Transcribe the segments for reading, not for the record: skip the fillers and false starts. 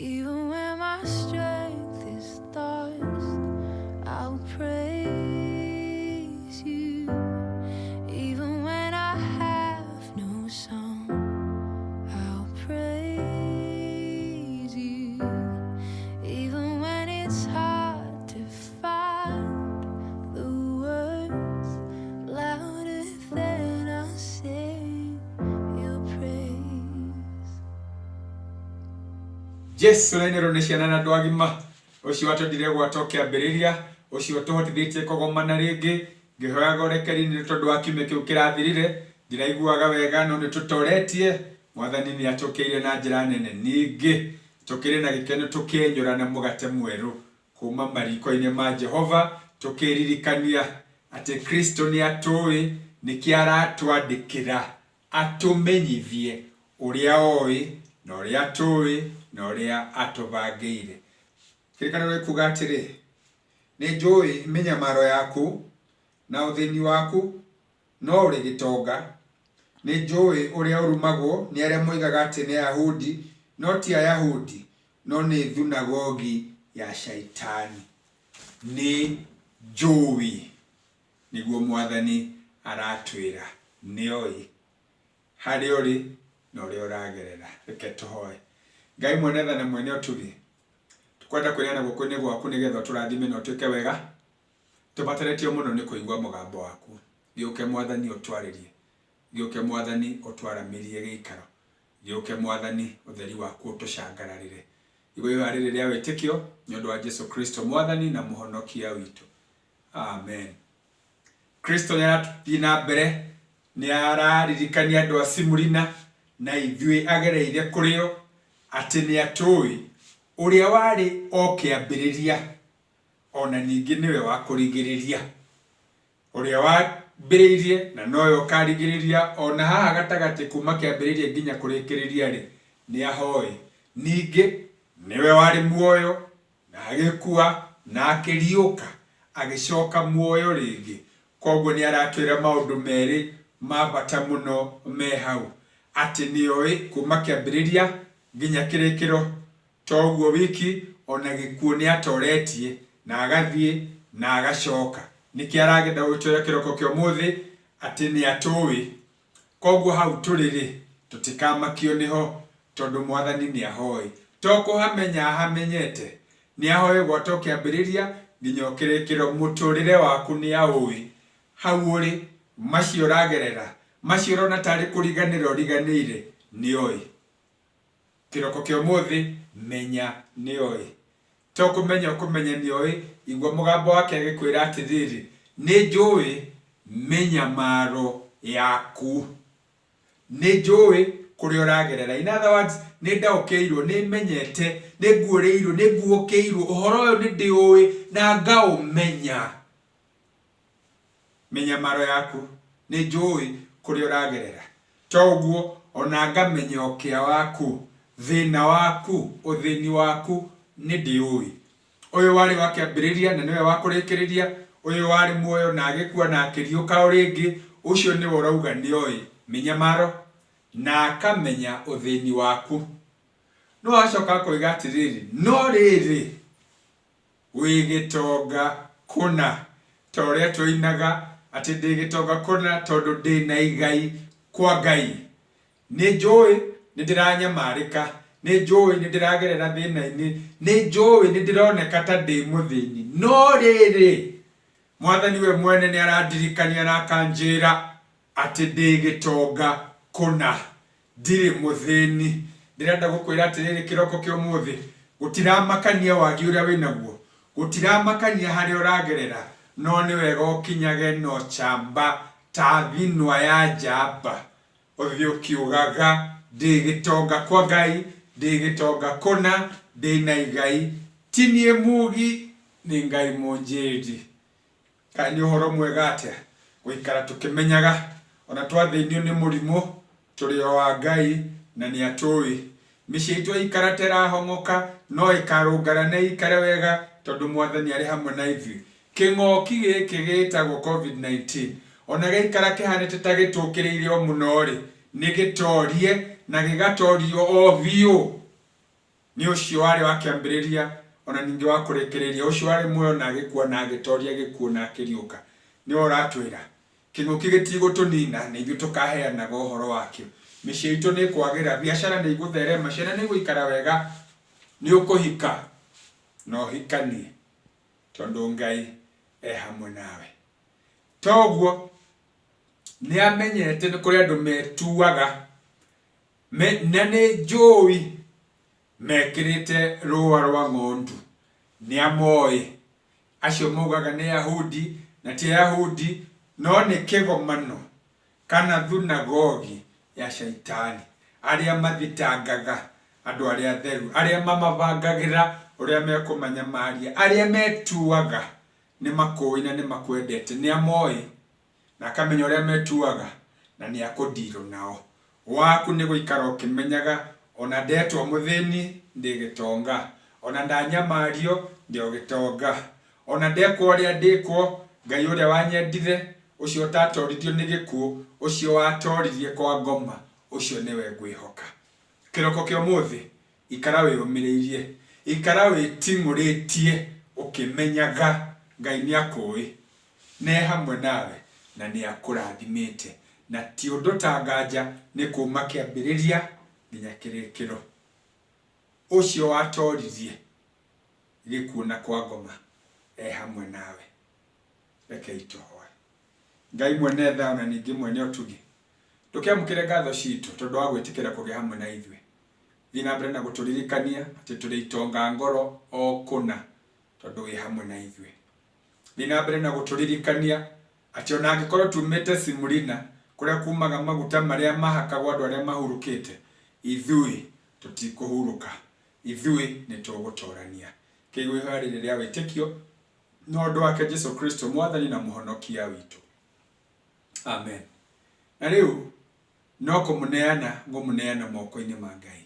Even when my strength is lost, I'll praise you. Even when I have no song, I'll praise you. Even when it's hard to find the words louder than I'll sing your praise. Jesu rainĩrwo nĩ ciana na andũ agima ũcio watwendire gwata ũkĩambĩrĩria ũcio ũtũhotithĩtie kũgomana rĩngĩ ngĩhoyaga ũrekeri nĩ tondũ wa kiumia kĩu kĩrathirire ndiraiguaga wega no nĩ tũtoretie mwathani nĩ atũkĩire na njĩra nene ningĩ tũkĩrĩ na gĩkeno tũkĩenyũrana mũgate mwerũ kuma mariko-inĩ ma Jehova tũkĩririkania atĩ Kristo nĩ atũĩ nĩkĩ aratwandĩkĩra atũmenyithie ũrĩa oĩ na ũrĩa atũĩ na ũrĩa atũbangĩire. Kĩrĩkanĩro gĩkuga atĩrĩ, nĩ njũĩ mĩnyamaro yaku na ũthĩni waku, no ũrĩ gĩtonga. Nĩ njũĩ ũrĩa ũrumagwo nĩ arĩa moigaga atĩ nĩ Ayahudi, no ti Ayahudi, no nĩ thunagogi ya Shaitani. Nĩ njũĩ, nĩguo Mwathani aratwĩra. Nĩoĩ harĩa ũrĩ na ũrĩa ũragerera. Reke tũhoe. Ngai mwene tha na mwene ũtugi, tũkwenda kwĩneana guoko-inĩ gwaku nĩgetha ũtũrathime na ũtwĩke wega. Tũbatarĩtio mũno nĩ kũigua mũgambo waku. Gĩũke Mwathani ũtwarĩrie. Gĩũke Mwathani ũtwaramĩrie gĩikaro. Gĩũke Mwathani ũtheri waku ũtũcangararĩre. Igua ihoya rĩrĩ rĩa wĩtĩkio nĩ ũndũ wa Jesu Kristo Mwathani na Mũhonokia witũ. Amen. Kristo nĩ arathiĩ na mbere nĩ araririkania andũ a Simurina na ithuĩ agereire kũrĩ o atĩ nĩ atũĩ ũrĩa warĩ o kĩambĩrĩria ona ningĩ nĩwe wa kũrigĩrĩria. Ũrĩa wambĩrĩirie na nowe ũkarigĩrĩria ona haha gatagatĩ kuma kĩambĩrĩria nginya kũrĩkĩrĩria rĩ, nĩ ahoĩ. Ningĩ nĩwe warĩ muoyo na agĩkua na akĩriũka agĩcoka muoyo rĩngĩ. Koguo nĩ aratwĩra maũndũ merĩ ma bata mũno me hau, atĩ nĩoĩ kuma kĩambĩrĩria nginya kĩrĩkĩro. To ũguo wiki, o na gĩkuũ nĩ atoretie, na agathiĩ, na agacoka. Nĩkĩo aragenda gũgĩtwĩra kĩroko kĩa ũmũthĩ atĩ nĩ atũĩ. Koguo hau tũrĩ-rĩ, tũtikamakio nĩho, tondũ Mwathani nĩ ahoĩ. To kũhamenya ahamenyete, nĩ ahoĩ gwata o kĩambĩrĩria nginya o kĩrĩkĩro. Mũtũrĩre waku nĩ aũĩ. Hau ũrĩ, macio ũragerera, macio ũrona tarĩ kũriganĩra ũriganĩire, nĩ oĩ. Kĩroko kĩa ũmũthĩ, menya nĩoĩ. To kũmenya ũkũmenya nĩoĩ, igua mũgambo wake agĩkwĩra atĩrĩrĩ, nĩnjũĩ mĩnyamaro yaku. Nĩnjũĩ kũrĩa ũragerera. In other words, nĩndaũkĩirwo, nĩmenyete, nĩnguũrĩirwo, nĩnguũkĩirwo, ũhoro ũyũ nĩndĩũĩ na ngaũmenya. Mĩnyamaro yaku, nĩnjũũĩ kũrĩa ũragerera. To ũguo, o na ngamenya ũkĩa waku, thĩna waku, ũthĩni waku, nĩndĩũĩ. Ũyũ warĩ wa kĩambĩrĩria na nĩwe wa kũrĩkĩrĩria, ũyũ warĩ muoyo na agĩkua na akĩriũka o rĩngĩ, ũcio nĩwe ũrauga nĩoĩ mĩnyamaro na akamenya ũthĩni waku. No acoka akoiga atĩrĩrĩ, no rĩrĩ, Wĩ gĩtonga kũna. Ta ũrĩa tũinaga atĩ ndĩ gĩtonga kũna tondũ ndĩ na igai kwa Ngai. Nĩ njũĩ nĩ ndĩranyamarĩka, nĩ njũĩ nĩ ndĩragerera thĩna-inĩ, nĩ njũĩ nĩ ndĩroneka ta ndĩ mũthĩni, no rĩrĩ, Mwathani we mwene nĩ arandirikania na akanjĩra atĩ ndĩ gĩtonga kũna. Ndirĩ mũthĩni. Ndĩrenda gũkwĩra atĩrĩrĩ kĩroko kĩa ũmũthĩ, gũtiramakania wagi ũrĩa wĩnaguo, gũtiramakania harĩa ũragerera, no nĩ wega ũkinyage na ũcamba ta thinwa ya njamba, ũthiĩ ũkiugaga, ndĩ gĩtonga kwa Ngai, ndĩ gĩtonga kũna, ndĩna igai, ti niĩ mugi, nĩ Ngai mũnjĩri. Kaĩ nĩ ũhoro mwega atĩa gũikara tũkĩmenyaga ona twathĩnio nĩ mũrimũ tũrĩ o a Ngai na nĩ atũĩ. Mĩciĩ itũ yaikara ta ĩrahong'oka no ĩkarũngara na ĩikare wega tondũ Mwathani arĩ hamwe na ithuĩ. Kĩng'oki gĩkĩ gĩtagwo Covid-19 ona gĩaikara kĩhanĩte ta gĩtũkĩrĩire o mũno-rĩ, nĩ gĩtorie na gĩgatorio o biũ. Nĩ ũcio warĩ wa kĩambĩrĩria ona ningĩ wa kũrĩkĩrĩria, ũcio warĩ muoyo na agĩkua na agĩtoria gĩkuũ na akĩriũka. Nĩwe ũratwĩra kĩng'ũki gĩtigũtũnina, nĩ ithuĩ tũkaheanaga ũhoro wakĩo. Mĩciĩ itũ nĩ ĩkwagĩra, biacara nĩ igũtherema, ciana nĩ igũikara wega, nĩ ũkũhika na ũhikanie tondũ Ngai e hamwe nawe. Toguo nĩ amenyete nĩ kũrĩ andũ metuaga na nĩ njũi mekĩrĩte rũa rwa ng'ondu. Nĩ amoĩ acio maugaga nĩ Yahudi na ti Ayahudi, no nĩ kĩgomano kana thunagogi ya Shaitani, arĩa mathitangaga andũ arĩa atheru, arĩa mamabangagĩra ũrĩa mekũmanyamaria, arĩa metuaga nĩ makũĩ na nĩ makwendete. Nĩ amoĩ na akamenya ũrĩa metuaga na nĩ akũndirũ nao. Waku nĩ gũikara ũkĩmenyaga ona ndetwo mũthĩni ndĩ gĩtonga, ona ndanyamario ndĩ o gĩtonga, ona ndekwo ũrĩa ndĩkwo, Ngai ũrĩa wanyendire, ũcio ũtatoririo nĩ gĩkuũ, ũcio watoririe kwa ngoma, ũcio nĩwe ngwĩhoka. Kĩroko kĩa ũmũthĩ ikara wĩyũmĩrĩirie, ikara wĩting'ũrĩtie ũkĩmenyaga Ngai nĩ akũĩ, na e hamwe nawe na nĩ akũrathimĩte, na ti ũndũ ta nganja nĩ kuma kĩambĩrĩria nginya kĩrĩkĩro. Ũcio watoririe gĩkuũ na kwa ngoma e hamwe nawe. Rekei tũhoe. Ngai mwene tha na ningĩ mwene ũtugi, ndũkĩamũkĩre ngatho citũ tondũ wa gwĩtĩkĩra kũgĩa hamwe na ithuĩ. Thiĩ na mbere na gũtũririkania atĩ tũrĩ itonga ngoro o kũna tondũ wĩ hamwe na ithuĩ. Thiĩ na mbere na gũtũririkania atĩ ona angĩkorwo tumĩte Simurina kũrĩa kumaga maguta marĩa mahakagwo andũ arĩa mahurũkĩte, ithuĩ tũtikũhurũka, ithuĩ nĩ tũgũtorania. Kĩigua ihoya rĩrĩ rĩa wĩtĩkio na ũndũ wake Jesu Kristo mwathani na mũhonokia witũ. Amen. Na rĩu no kũmũneana ngũmũneana moko-inĩ ma Ngai.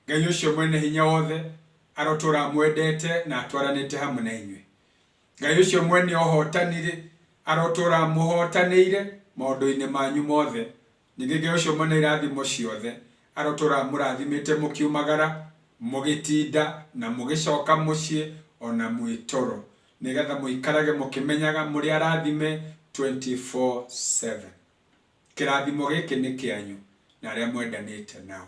Ngai ũcio mwene hinya wothe arotũra amwendete na atwaranĩte hamwe na inyuĩ. Ngai ũcio mwene ũhotani-rĩ, arotũra amũhotanĩire maũndũ-inĩ manyu mothe. Ningĩ Ngai ũcio mwene irathimo ciothe arotũra amũrathimĩte mũkiumagara, mũgĩtinda, na mũgĩcoka mũciĩ ona mwĩ toro, nĩgetha mũikarage mũkĩmenyaga mũrĩ arathime 24/7. Kĩrathimo gĩkĩ nĩ kĩanyu na arĩa mwendanĩte nao,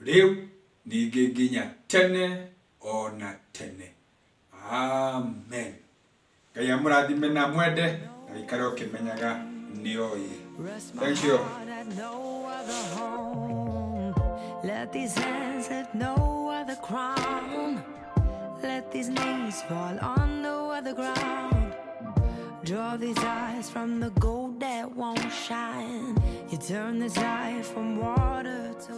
rĩu ningĩ nginya tene o na tene. Amen. Ngai amũrathime na amwende na wĩikare ũkĩmenyaga nĩ oĩ. Rest my Thank you. heart at no other home. Let these hands lift no other crown. Let these knees fall on no other ground. Draw these eyes from the gold that won't shine. You turn this life from water to